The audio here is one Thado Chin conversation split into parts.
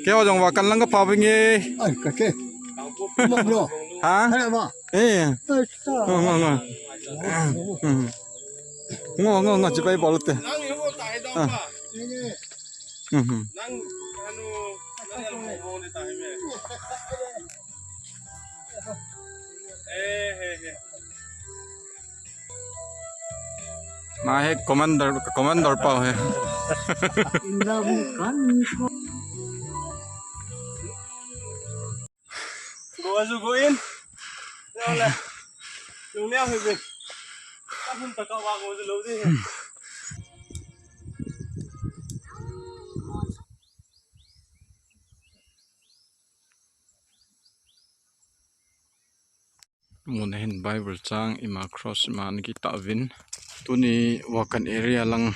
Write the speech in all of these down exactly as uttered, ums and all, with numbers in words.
Keiho jong Wakan lang kaphah vinge. Ai, kati. Mo, mo. Ha? Hello, mo. Eh. Ai, sa. Ngo, ngo, ngo. Hmm. Ngo, ngo, ngo, chibai bol te. Ah. Mhm. Ama hi commander, commander pa hi. Go, go in. Go le. Lungneo hi be. Ka hum ta ka wa go lo de. Mun hin Bible chang ima cross ima ana kitah uvin. Tuni Wakan area lang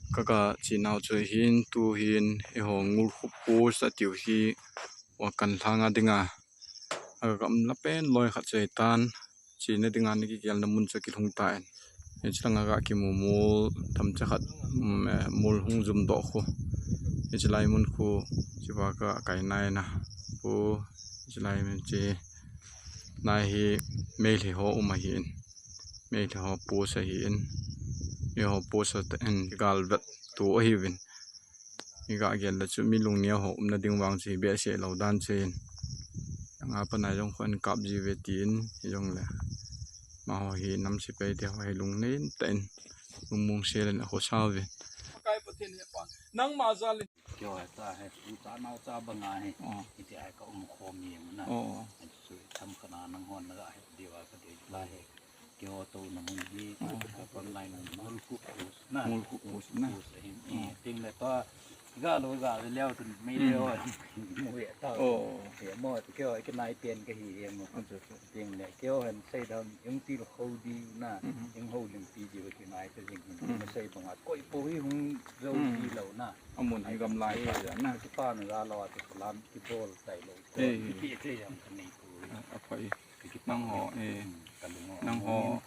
kaga chenau chu hin, tu hin eiho Ngulkhup post atiu hi Wakan lhanga dinga aga gamla pen loi khat chu ahitan. Chena dinga ana kigelna mun chu akilhung tan. Hiche langa ga kimu mol tamcha khat, um, eh, mol hung jum doh khu. Hiche lai mun khu, hiche va ka kai nai na. Pu, hiche lai mun chu, nai hi Meitei ho um ahin. Meitei ho post ahin. Eiho post ahin gal vet tu ahiuvin. Iga gel le chu mi lungneo ho umna ding vang chu hi behseh lou dan chu hin. Anga panai jong khon kap ji uve tin, hijongle. Amaho hi nam sepai te ho hi lungnem tah in, lungmong sel in akhosa uve. Kai Pathen hi pa. Nangma jal in. Keiho hi ta hi, u cha nao cha banga hi. Oh. Hiti hi ka um khom jeng na. Oh. Chu tham kana nang hon na ga hi, diu a ka dei la hi. Keiho touna mun hi, oh, ka front line na Ngulkhup post na. Ngulkhup post na. Post ahin. Oh. Eh, ting le pa, ga lo ga le leo tun mai leo. Mm. Mu ve ta. Oh. He mo, keiho kinai pen kahi he mo. Acha, acha. Ting le, keiho hin sei dan, jong tilkhou di na, mm, jong houlimpi di va kinai ta jing hin. Mm. Sei banga, koi po hi hung jou, mm, di lou na. Amun hi gamlai pa ja na. Kipa na ga lo, ati salam kibol tai lou. Eh. Kipi te jong kanei pu. Ah, aphai. Nangho, eh, nangho,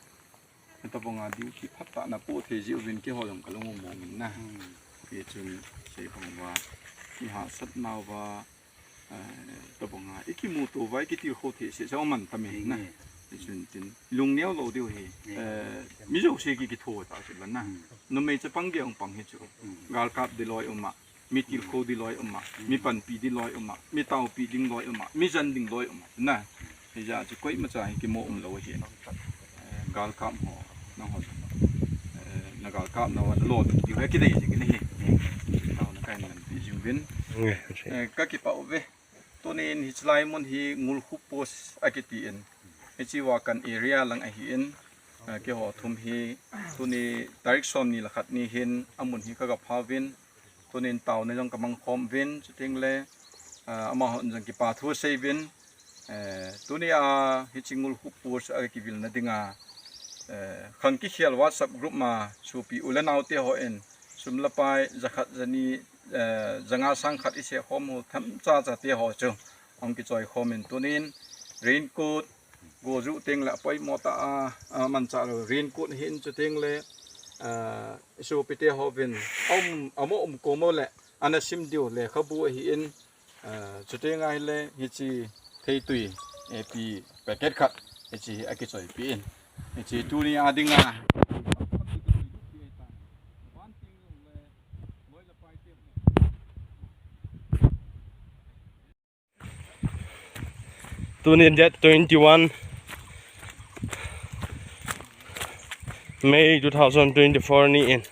hitobanga duty phatah a napoh thei jeh uvin keiho jong kalung umong in na. Hmm. Hichun, sei bang uva, ihahsat nauva, eh, hitobanga, ikimuto uva, ikitilkhou thei seh, seh aman tamin na. Hmm. Hichun tin, lungneo lou diu hi, hmm, eh, mi jouse ki kitho ta seh ban na. Hmm. Numei chapang gei ong pang hi chu. Hmm. Galkap di loi um a. Mi tilkhou di loi um a, mi panpi di loi um a, mi taopi ding loi um a, mi jen ding loi um a. Na, hijeh chun koimacha hi kimo umlou ahi. Eh, galkap ho, nangho. Eh, na galkap nau a, na lo ding tiu hi kidei jing in ahi. Taona kahin ngan pi jing uvin. Eh, kakipah uve. Tunin hiche lai mun hi Ngulkhup post akiti in. Hiche Wakan area lang ahi in. Eh, keiho thum hi tuni tarik somni le khat ni hin amun hi kaga pha uvin. Tunin taona jong kamang khom uvin, chuteng le, ah, amahon jong kipa thu asei uvin. Eh, tuni a hiche Ngulkhup post a kivilna dinga, eh, khang kikhel WhatsApp group ma sopi u le nao te hon, sum le pai, jakhat jani, eh, janga sang khat isei khom u themcha cha te ho chu, ahung kichoi khom in tunin, raincoat, go ju teng le apoimo tah a, a, manchah lou, raincoat hin chuteng le, a, sopi te hon, um, amo um kom u le, ana sim diu lekhabu ahi in, a, chuteng ahile, hiche theitui, epi packet khat, hiche hi akichoipi in. Hiche tuni a dinga. Tuni date twenty-one May two thousand twenty-four ni in.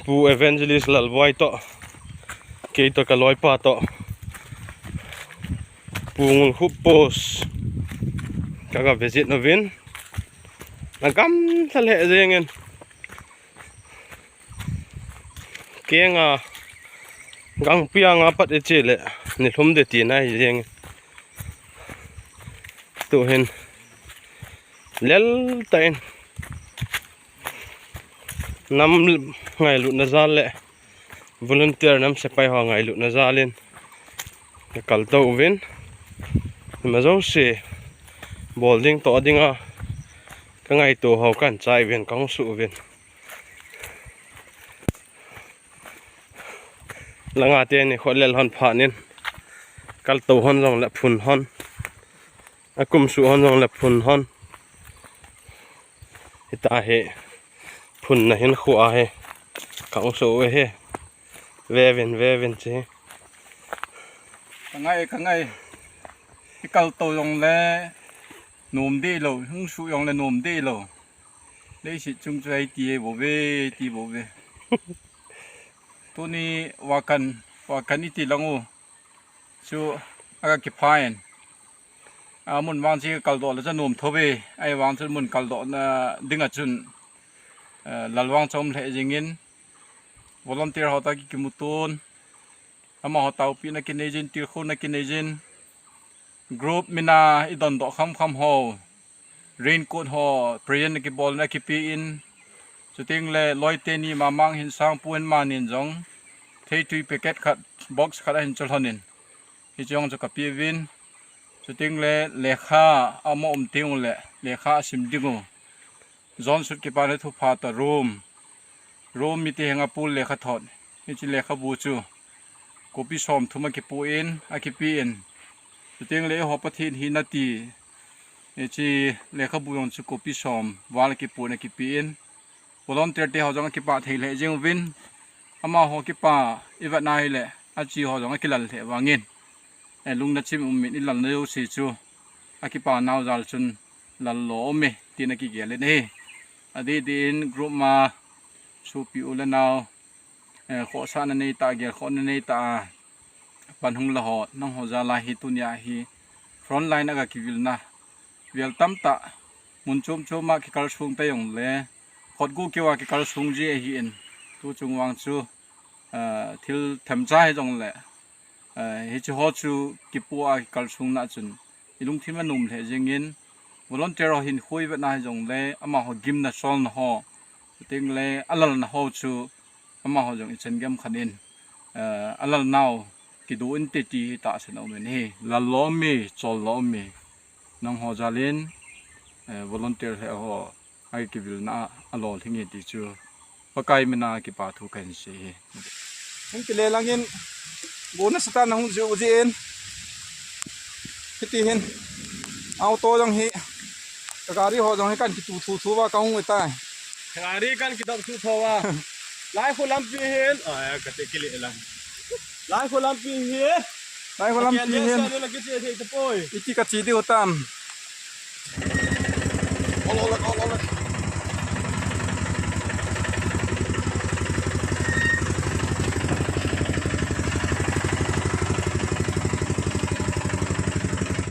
Pu Evangelist Lalboi toh. Kei toh kaloipa toh. Pu Ngulkhup post. Kaga visit uvin. Nagamlha lheh jeng in. Kenga, gangpi anga pat iche le, nilhum de tina hi jeng. Tuhin, lel tah in, nam ngailutna jal le, volunteer nam sepai ho ngailutna jal in, kakaltou uvin, ima jouse, bol ding toh dinga, kangaito ho kahin chai uvin, kahung suh uvin. Langa teni kholel hon phanin. Kaltou hon jongle phun hon. Akum suh hon jongle phun hon. Hitahi phunna hin khu ahi. Kang suh uve hi. Vevin, vevin chi. Kangai, kangai. Ikaltou jongle nom deh lou, hung suh jongle nom deh lou. Leiset chung chu ahi ti bou ve, ti bou ve. Tuni vakan, vakan iti lang u. Chu aga kiphain. Amun vang chi kaldoh le chu nom thou ve. Ahivang chun mun kaldohna dinga chun, eh, lal vang chom lheh jingin. Volunteer ho toh kikimuto un. Amaho taopina kinei jin, tilkhouna kinei jin. Group mina idondoh khamkham ho. Raincoat ho, present akibolna kipein. Chuteng le loi teni mamang hin sang pu hin manin jong. Theitui packet khat, box khat ahin cholhonin. Hiche jong chu kapeuvin. Chuteng le lekha ama um teng ule, lekha asim dingu. John Sut kipana thupha toh Rome. Rome mite henga Paul lekhathot. Hiche lekhabu chu. Copy somthum akipoin, akipein. Chuteng le eiho Pathen hina ti. Hiche lekhabu jong chu copy som val akipoin, akipein. Volunteer te ho jong akipah thei lheh jeng uvin. Amaho kipah ivet na hile, achi ho jong akilal lheh vangin. Eh, lungna chim umin ilalna jouse chu. Akipah nau jal chun lal lou aume, tin akigel in ahi. Adeh deh in group ma sopi u le nao, eh, khohsahna neitah, gelkhohna neitah a pan hung la ho, nangho jal a hi tunia hi frontline a ga kivilna vel tamtah, mun chom chom a kikalsong ta jongle, khutgu keu a kikalsong ji ahin, tuchung vang chu, eh, thil themcha hijongle, eh, hiche ho chu kipu a kikalsongna chun, ilungthim anom lheh jengin, volunteer ho hinkho ivet na hijongle, amaho gimna cholna ho, chuteng le alalna ho chu, amaho jong ichan gam khat in, eh, alal nau kido inte ti hi tahsan aumin ahi. Lal lou aume, chol lou aume. Nangho jal in, eh, volunteer lheh ho, akivilna a, alolhing e ti chu Pakai mina kipa thu kahin sei ahi. Hung kile langin, bu nasatah in nahung jiu jin. Hiti hin, auto jong hi, ka gari ho jong hi kahin kitu thu thu uva kahung u tai. Gari kahin kidop thu thu uva. Laikho lampi hin. Ah, ya, kate kile lang. Laikho lampi hi. Laikho lampi hin. Akian le sa le la kiche thei tapoi. Iti kache diu tam. Ol, ol, ol, ol.